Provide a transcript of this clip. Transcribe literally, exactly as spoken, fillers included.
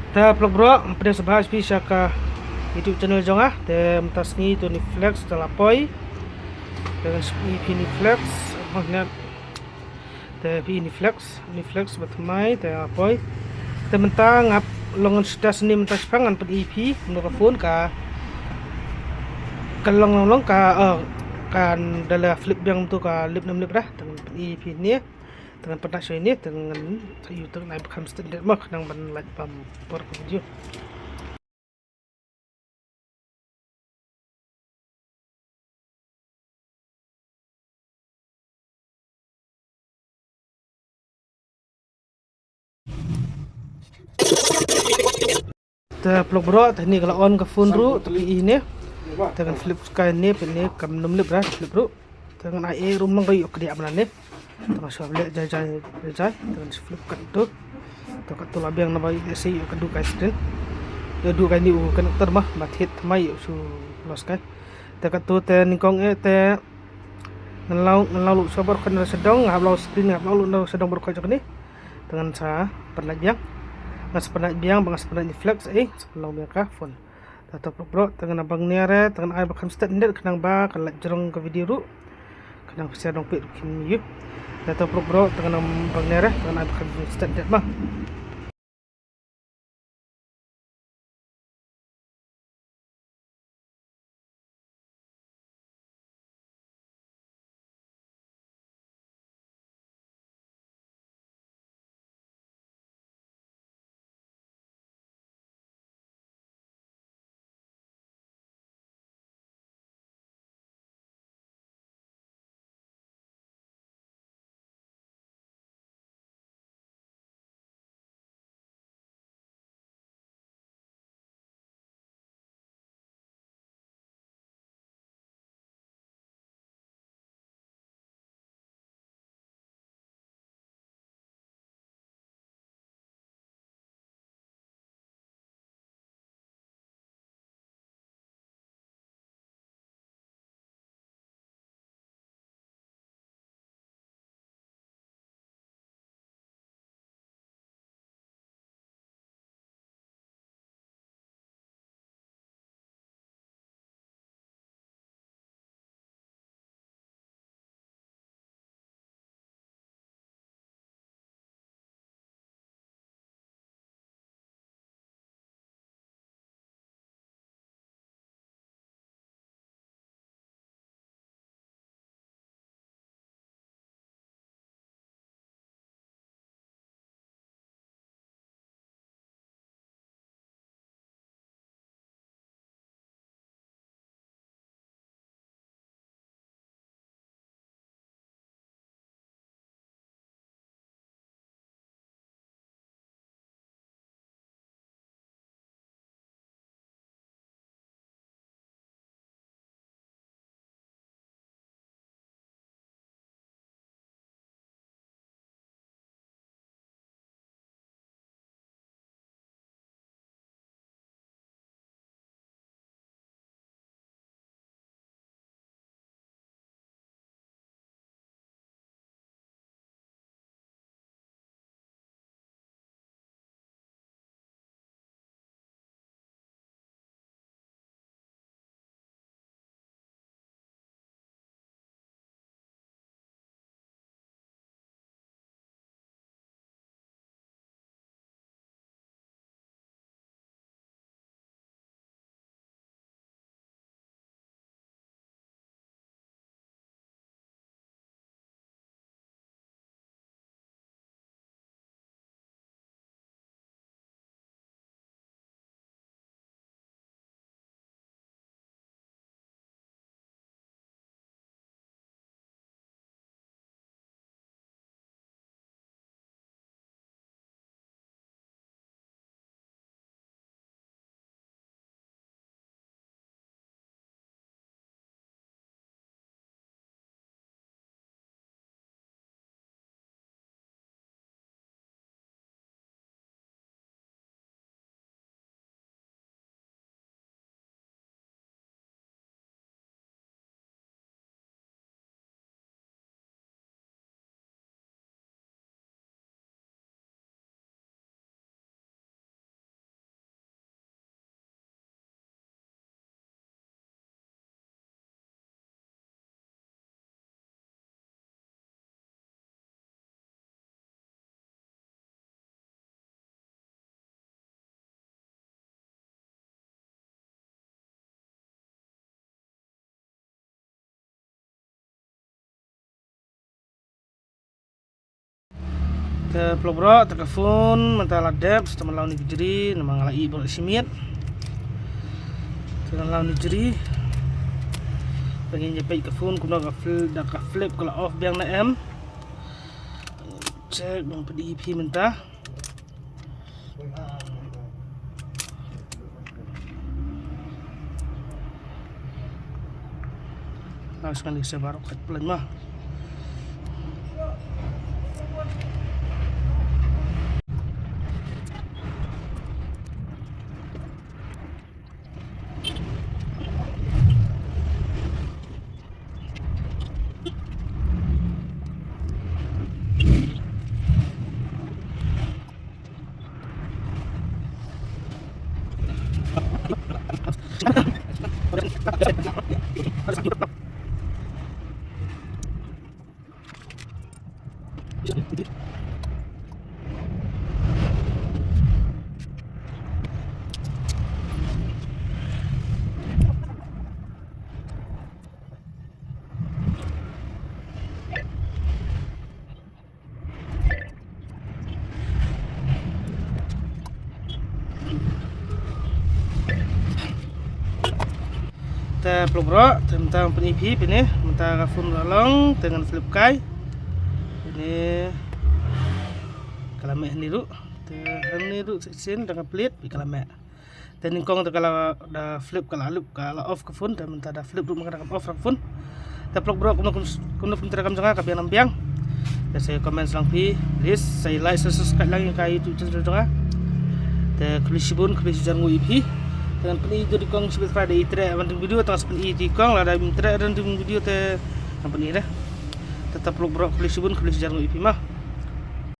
Te paralok baroh, pdiang sngewbha ïa phi sha ka YouTube channel jong nga. Te mynta sngi to Niflex te la poi. Te ngan shu pyni phi Niflex, oh, ne. Te phi Niflex, Niflex ba thymmai te la poi. Te mynta nga long ngan shu test ne mynta, shipang ngan pyni phi kumno ka phone ka, ka long long long ka, eh, kan da la flip biang to ka lip ne ym lip ra. Te ngan pyni phi ne. Te ngan pyni sha ne, te ngan sa ïoh te ngan ai ba kham standard mo khnang ban lait bam por ka video. Te paralok baroh, te ne ka la on ka phone ruh, te phi i ne. Te ngan flip sha ne, phi ne kam nym lip ra, flip ruh. Te ngan ai eh ruh, ym long ba ïoh kdiah mynta ne. Te ngan shu leh jai jai jai jai. Te ngan shu flip katto. Te katto la biang naba ïoh lehse ïoh ka duh kai screen. Ïoh duh kai ne u connector ma, ba thied thymmai ïoh shu loss kai. Te katto te nyngkong eh te ngan law, ngan law luh shuwa baroh khoit na sha dong, nga hap law screen, nga hap law luh na sha dong baroh khoit jong kane. Te ngan sa pynlait biang. Ngan sa pynlait biang, ba ngan sa pynlait Niflex eh, sa pynlong biang ka phone. Te to paralok baroh, te ngan nang bang nia re, te ngan ai ba kham standard khnang ba kan lait jrong ka video ruh. Khnang phi share dong peit ruh phin ïoh. Te to paralok baroh, te ngan nang bang nia re, te ngan ai ba kham standard ma. Eh, paralok baroh, te ka phone mynta la dep, sa tang ban law ni ka jri, namar nga la ïeh baroh shi miet. Te ngan law ni jri. Te ngin ïa peit ka phone kumno ka flip, da ka flip ka la off biang ne em. Check, ban pyni ïa phi mynta. Nang sngewbha leit sha baroh kat plan ma. Te paralok baroh, te mynta ngan pyni ïa phi, phi ne, mynta ka phone la long, te ngan flip kai. Phi ne, ka la meh hangne ruh, te hangne ruh shisien da ka plate, phi ka la meh. Te nyngkong te ka la da flip ka la lip ka la off ka phone, te mynta da flip ruh ma ka da kam off ka phone. Te paralok baroh kumno kum, kumno kum treikam jong nga ka biang nam biang. Te sa comment lang phi, please sa like sa subscribe lang ïa ka YouTube channel jong nga. Te khublei shibun, khublei shihajar nguh ïa phi. Te ngan pyni ïa u dei kong shibit phra da i treh ban ring video, tang sa pyni ïa u dei kong lada im treh ban ring video te ngan pyni ïa. Te paralok baroh khublei shibun, khublei shihajar nguh ïa phi ma.